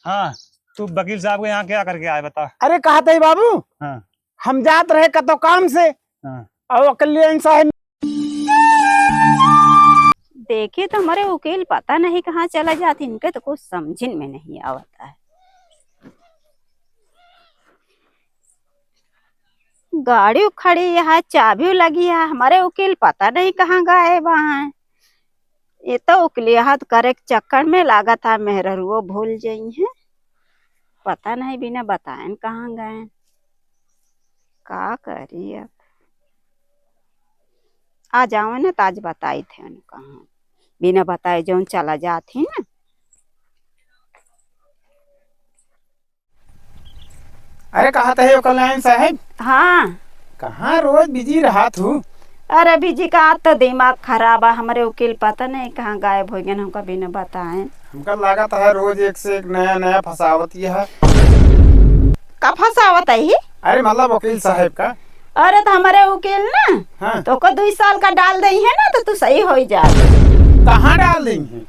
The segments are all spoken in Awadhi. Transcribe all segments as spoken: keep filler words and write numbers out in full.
हाँ, तू वकील साहब के यहाँ क्या करके आए, बता। अरे, कहत ही बाबू, हाँ। हम जात रहे कतो काम से, हाँ। और कल्याण साहब देखी तो हमरे उकील पता नहीं कहाँ चला जात, इनके तो कुछ समझिन में नहीं आवत है। गाड़ी खड़ी है, चाबी लगी है, हमरे उकील पता नहीं कहाँ गायब हैं। ये तो उकलिया हाथ करे के चक्कर में लागत है मेहररुओ भूल जइहैं। पता नहीं बिना बताएन कहाँ गएन। का करी अब, आ जावे ना तो आज बताई थे उनको, हाँ। बिना बताए जौन चला जात ही ना। अरे, कहत ही कल्याण साहब? हाँ। कहाँ रोज busy रहत हू? अरे, busy का, आज तो दिमाग खराब है, हमरे उकील पता नहीं कहाँ गायब होइ गएन, हमका बिना बताए। हमका लागत है रोज एक से एक नया नया फंसावत ही है। का फंसावत ही? अरे, मतलब वकील साहब का। अरे, तो हमरे उकील ना, हाँ। तो को दुई साल का डाल दइहैं ना, तो तू सही होइ जा। कहाँ डाल दइहैं?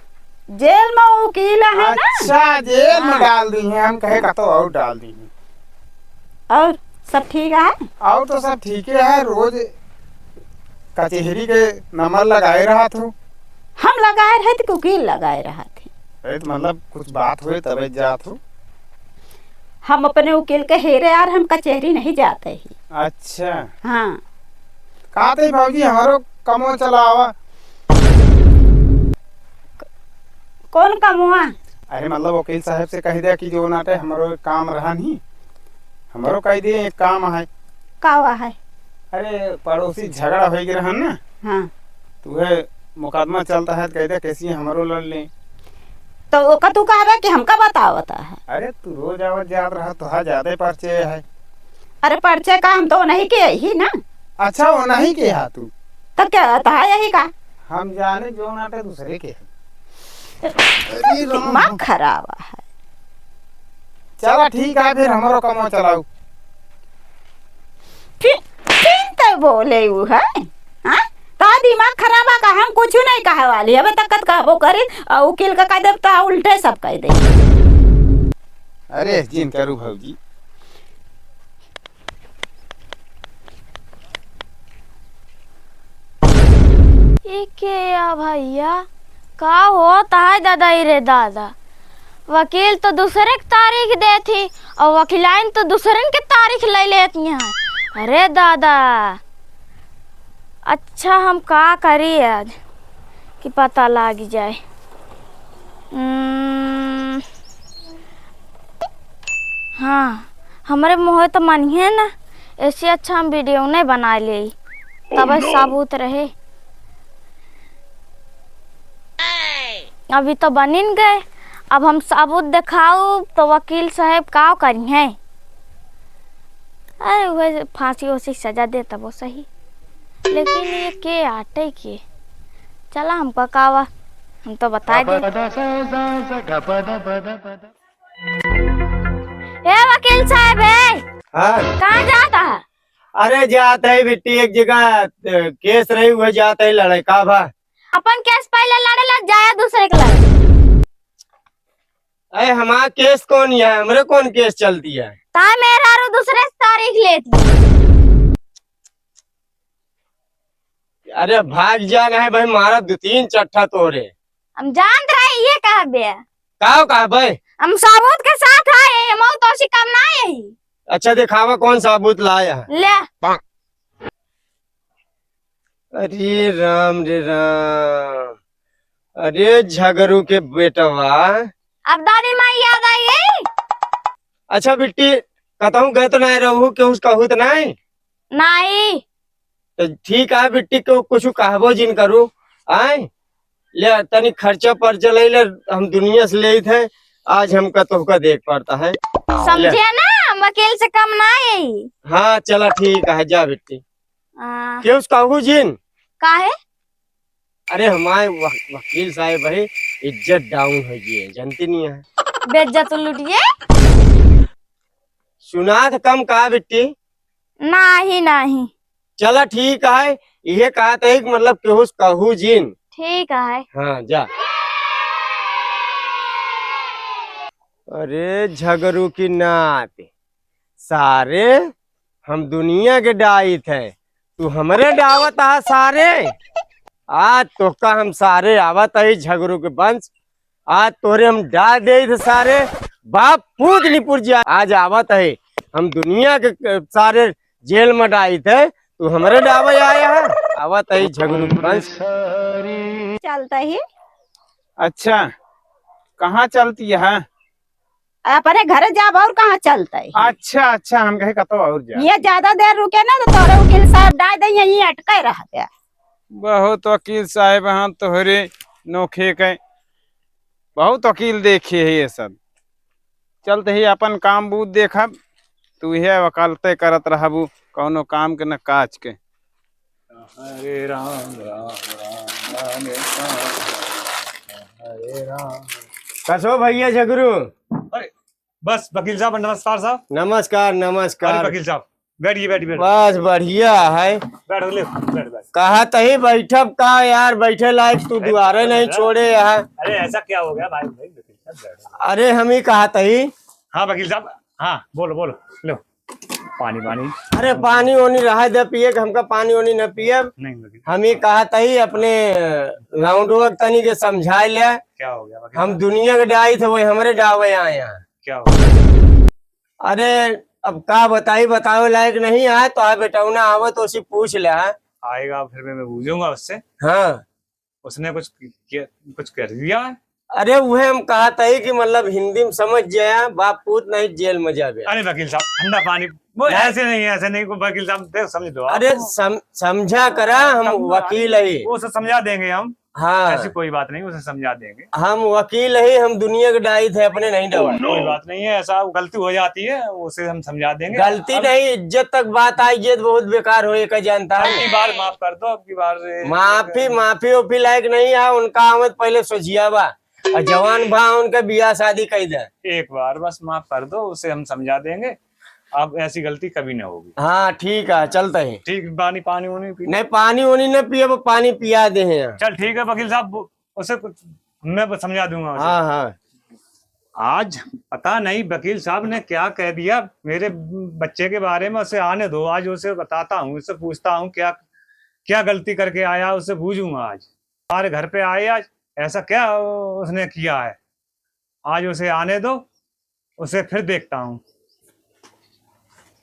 जेल में उकील है ना। अच्छा, जेल में हाँ। डाल दइहैं, हम कहे कतो और डाल दइहैं। और सब ठीक है? और तो सब ठीके है, रोज कचेहरी के नंबर लगाए रहत हू। हम लगाए रहत ही कि उकील लगाए रहत ही? अरे, तो मतलब कुछ बात होए तबे जात हू? हम अपने उकील के हेरे यार, हम कचेहरी नहीं जात ही। अच्छा। हाँ। कहत ही भौजी, हमरो कमवा चलावा। कौन कमवा? अरे, मतलब वकील साहब से कहि दे कि जौन आटे हमरो एक काम रहन ही, हमरो कहि दे एक काम है। का हुआ है? अरे, पड़ोसी झगड़ा होइ गए रहन ना। हाँ। तो उहे मुकदमा चलत है, तो कहि दे कैसे हमरो लड़ लें। तो ओका तू कहबे कि हमका बतावत है? अरे, तू रोज आवत जात रहा, तोहार ज्यादा परिचय है। अरे, परिचय का, हम तो नहीं के ही ना। अच्छा, वो नहीं के हा तू? तो क्या, तो है यही का? हम जाने जौन आटे दूसरे के है। अरे राम। दिमाग खराब है। चला ठीक है, फिर हमरो कमवा चलाऊ। फिर, फिर तो बोले उ है, हाँ? ता दिमाग खराब है का? हम कुछ नहीं कहे वाली, अबे तक कहबो करी, और उकील का कहि देब तो उल्टे सब कहि दे। अरे जिन करू भौजी। ई के या भैया, का होत है दादा, ई रे दादा? वकील तो दूसरे के तारीख देत ही और वकीलाइन तो दूसरन के तारीख ले लेती हैं। अरे दादा, अच्छा हम का करी आज कि पता लाग जाए। हम्म, हाँ, हमरे मुँहे तो मनिहे ना, ऐसे अच्छा हम video नहीं बना ले, तबे सबूत रहे। अभी तो बनिन गए, अब हम सबूत देखाऊ तो वकील साहब का करिहैं? अरे वह फांसी ओसी सजा दे तबो सही, लेकिन ये के आटे के? चला हमका कावा, हम तो बताइ दे। ए वकील साहब, ए! हाँ। कहाँ जात है? अरे जात है बिट्टी, एक जगह, अ, case रही, वह जात है, लड़ाई का भा। अपन case पहले लड़े ला, जाया दूसरे के लड़े। अरे हमार case कौन है? हमरे कौन case चलती है? ताय मेहरारू दूसरे से तारीख लेती। अरे भाग जा, नहीं भाई, मारा दो तीन चट्टा तोरे। हम जानत रहे ये कहबे। का कहबे? हम सबूत के साथ आए, हम तो से कम ना आई। अच्छा दिखावा कौन सबूत लाया है। ले। अरे राम रे राम, अरे झगरू के बेटवा। अब दादी माई याद आई है? अच्छा बिट्टी, कतहूँ गए तो नहीं रहू, केहू से कहू तो नहीं? नहीं। तो ठीक है बिट्टी, केहू कुछ कहबो जिन करू, आए? ले, तनी खर्चा पर्चा ले ले, हम दुनिया से लेत है, आज हमका तोहका देख पड़ता है। समझे ना, हम वकील से कम ना आई। हाँ, चला ठीक है, जा बिट्टी। हाँ। केहू से कहू जिन? काहे? अरे हमारे वक-, वकील साहब भाई, इज्जत down हो गई है, जानती नहीं है। बेइज्जत लुटिए। सुनात कम का बिट्टी? नाही, नाही। चला ठीक है, इहे कहत है कि मतलब केहू से कहू जिन। ठीक है। हाँ, जा। अरे झगरू की नात, सारे हम दुनिया के डाइत है, तू हमरे डावत हा सारे। आज तोहका हम सारे आवत है झगरू के वंश, आज तोहरे हम डाल देइत है सारे। बाप पूत निपुर जी, आज आवत है हम दुनिया के, अ, सारे जेल में डाइत है, तू हमरे डावे आया है, आवत है झगरू के वंश। चलता ही। अच्छा, कहाँ चलती है? अपने घरे जाब और कहाँ चलते? अच्छा, अच्छा, हम कहे कतो और जा। ये ज्यादा देर रुके ना तो तोरे वकील साहब डाय दे, यहीं अटके रह गया। बहुत वकील साहब हम तोहरे नोखे के, बहुत वकील देखे है ये सब। चलते ही अपन काम बूझ देखब, तू ये वकालते करत रहबू, कौनो काम के न काज के। हरे राम, राम राम, राम राम, हरे राम। कसो भैया झगरू? अरे, बस वकील साहब, नमस्कार साहब। नमस्कार, नमस्कार। अरे वकील साहब, बैठिए, बैठिए, बैठिए। बस बढ़िया है। बैठ, ले, बैठ, बैठ। कहा तही बैठब का यार, बैठे लायक तू अरे, दुआरे नहीं अरे, छोड़े यहाँ। अरे ऐसा क्या हो गया भाई, भाई, वकील साहब, बैठो। अरे हम ही कहा तही। हाँ वकील साहब, हाँ बोलो, बोलो, लो। पानी, पानी। अरे पानी ओनी रहे दे पिए के, हमका पानी ओनी न पिए। नहीं, नहीं। हम ही कहा तही अपने राउंडवा के तनी के समझाए ले। क्या हो गया वकील हम साहब? दुनिया के डाई थे, वही हमरे डावे आए हैं। क्या हो गया? अरे अब का बताई, बतावे लायक नहीं आए तो आ बेटौना आवे तो उसी पूछ ले। आएगा फिर मैं, मैं बूझूंगा उससे। हाँ। उसने कुछ किया, कुछ कर दिया है? अरे उहे हम कहा तही कि मतलब हिंदी में समझ जाया, बाप पूत नहीं जेल में जाबे। अरे वकील साहब, ठंडा पानी, वो नहीं। ऐसे नहीं, ऐसे नहीं, को वकील साहब देख समझ लो आप। अरे सम-, समझा करा, हम समझा, वकील है। वो सब समझा देंगे हम। हाँ। ऐसी कोई बात नहीं, उसे समझा देंगे। हम वकील है, हम दुनिया के डाई थे, अपने नहीं डरा। कोई बात नहीं है, ऐसा गलती हो जाती है, उसे हम समझा देंगे। गलती अब नहीं, इज्जत तक बात आई, ये तो बहुत बेकार हो, ये का जानता है। अब की बार माफ कर दो, अब की बार से माफी, माफी ओफी लायक नहीं है, उनका आवत पहले सोझिया बा। और जवान बा उनका बियाह शादी कई दे। एक बार बस माफ कर दो, उसे हम समझा देंगे, अब ऐसी गलती कभी ना होगी। हाँ ठीक है, चलते हैं। ठीक, पानी, पानी उनी पी। नहीं, पानी उनी न पिए, वो पानी पिया दे हैं। चल ठीक है वकील साहब, वो, उसे कुछ मैं बस समझा दूंगा उसे। हाँ, हाँ। आज पता नहीं वकील साहब ने क्या कह दिया मेरे बच्चे के बारे में, उसे आने दो, आज उसे बताता हूँ, उससे पूछता हूँ क्या, क्या गलती करके आया, उससे बूझूंगा आज। हमारे घर पे आए आज, ऐसा क्या उसने किया है? आज उसे आने दो, उसे फिर देखता हूँ।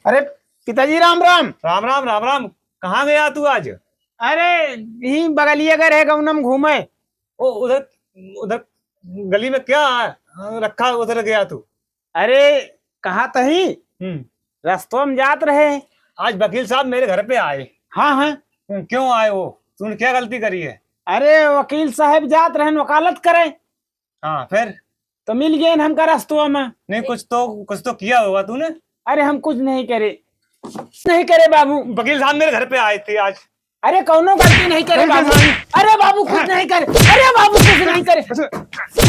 अरे पिताजी राम राम। राम राम, राम राम। कहाँ गया तू आज? अरे यहीं बगलिया के रहे गौनम घूमे। ओ उधर, उधर गली में क्या रखा, उधर गया तू? अरे कहा तही, हम्म। रस्तों में जात रहे। आज वकील साहब मेरे घर पे आए। हाँ, हाँ। क्यों आए वो? तूने क्या गलती करी है? अरे वकील साहब जात रहन वकालत करे। हाँ, फिर? तो मिल गए हमका रस्तवा में। नहीं, कुछ तो, कुछ तो किया होगा तूने। अरे हम कुछ नहीं करे, नहीं करे बाबू। वकील साहब मेरे घर पे आए थे आज। अरे कौनो गलती नहीं करे बाबू। अरे बाबू कुछ नहीं करे। अरे बाबू कुछ नहीं करे।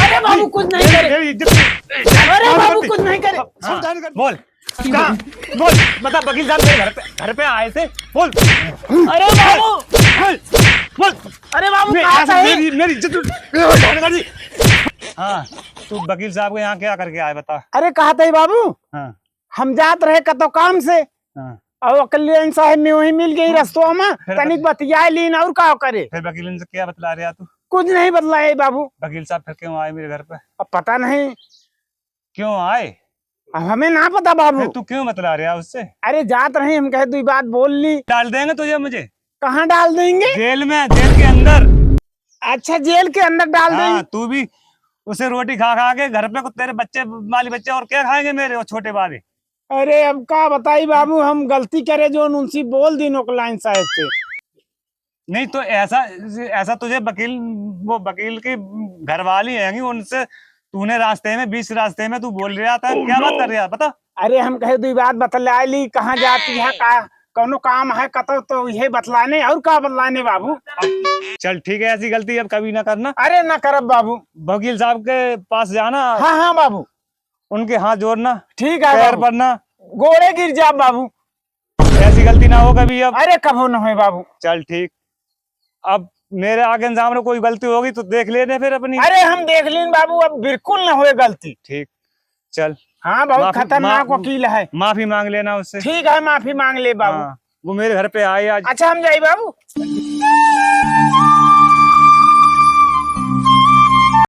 अरे बाबू कुछ नहीं करे। मेरी इज्जत। अरे बाबू कुछ नहीं करे। हाँ, बोल। कहाँ? बोल, बता, वकील साहब मेरे घर पे, घर पे आए थे। बोल। अरे बाबू। बोल, बोल। अरे बाबू, नहीं, कहाँ ऐसे था ये? मेरी, मेरी इज्जत उठाने वाली। हाँ, तू वकील साहब के यहाँ क्या करके आए, बता। अरे कहा था बाबू, हाँ। हम जात रहे कतो काम से, हाँ। और वकील साहब में वहीं मिल गई रस्तवा में, फिर तनिक बत- बतिया लीन और का करे। फिर वकील से क्या बतला रहा तू? कुछ नहीं बतलाए बाबू। वकील साहब फिर क्यों आए मेरे घर पे? अब पता नहीं। क्यों आए? अब हमें ना पता बाबू। फिर तू क्यों बतला रहा उससे? अरे जात रहे, हम कहे दुई बात बोल ली। डाल देंगे तुझे मुझे। कहाँ डाल देंगे? जेल में, जेल के अंदर। अच्छा, जेल के अंदर डाल हाँ, देंगे। तू भी उसे रोटी खा खा के घर पे को तेरे बच्चे, बाली बच्चे और क्या खाएंगे मेरे, वो छोटे बाले? अरे अब का बताई बाबू, हम गलती करे जो उनसे बोल दी नोकलाइन साहब से। नहीं तो ऐसा, ऐसा तुझे वकील, वो वकील की घरवाली हैंगी, उनसे तूने रास्ते में, बीच रास्ते में तू बोल रहा था, क्या बात कर रहा है, बता। अरे हम कहे दुई बात बतला ली, कहाँ जाती है, का कौनो काम है कतो, तो यही बतलाने, और का बतलाने बाबू। चल ठीक है, ऐसी गलती अब कभी ना करना। अरे ना करब बाबू। वकील साहब के पास जाना। हाँ, हाँ बाबू। उनके हाथ जोड़ना, ठीक है पैर बाबू। पड़ना। गोड़े गिर जाब बाबू। ऐसी गलती ना हो कभी अब। अरे कभो न होए बाबू। चल ठीक, अब मेरे आगे सामने कोई गलती होगी तो देख लेने फिर अपनी। अरे हम देख लीन बाबू, अब बिल्कुल न होए गलती। ठीक, चल। हाँ, बहुत माफी, खतरनाक मा-, वकील है। माफी मांग लेना उससे। ठीक है, माफी मांग ले बाबू। हाँ, वो मेरे घर पे आए आज। अच्छा, हम जाई बाबू।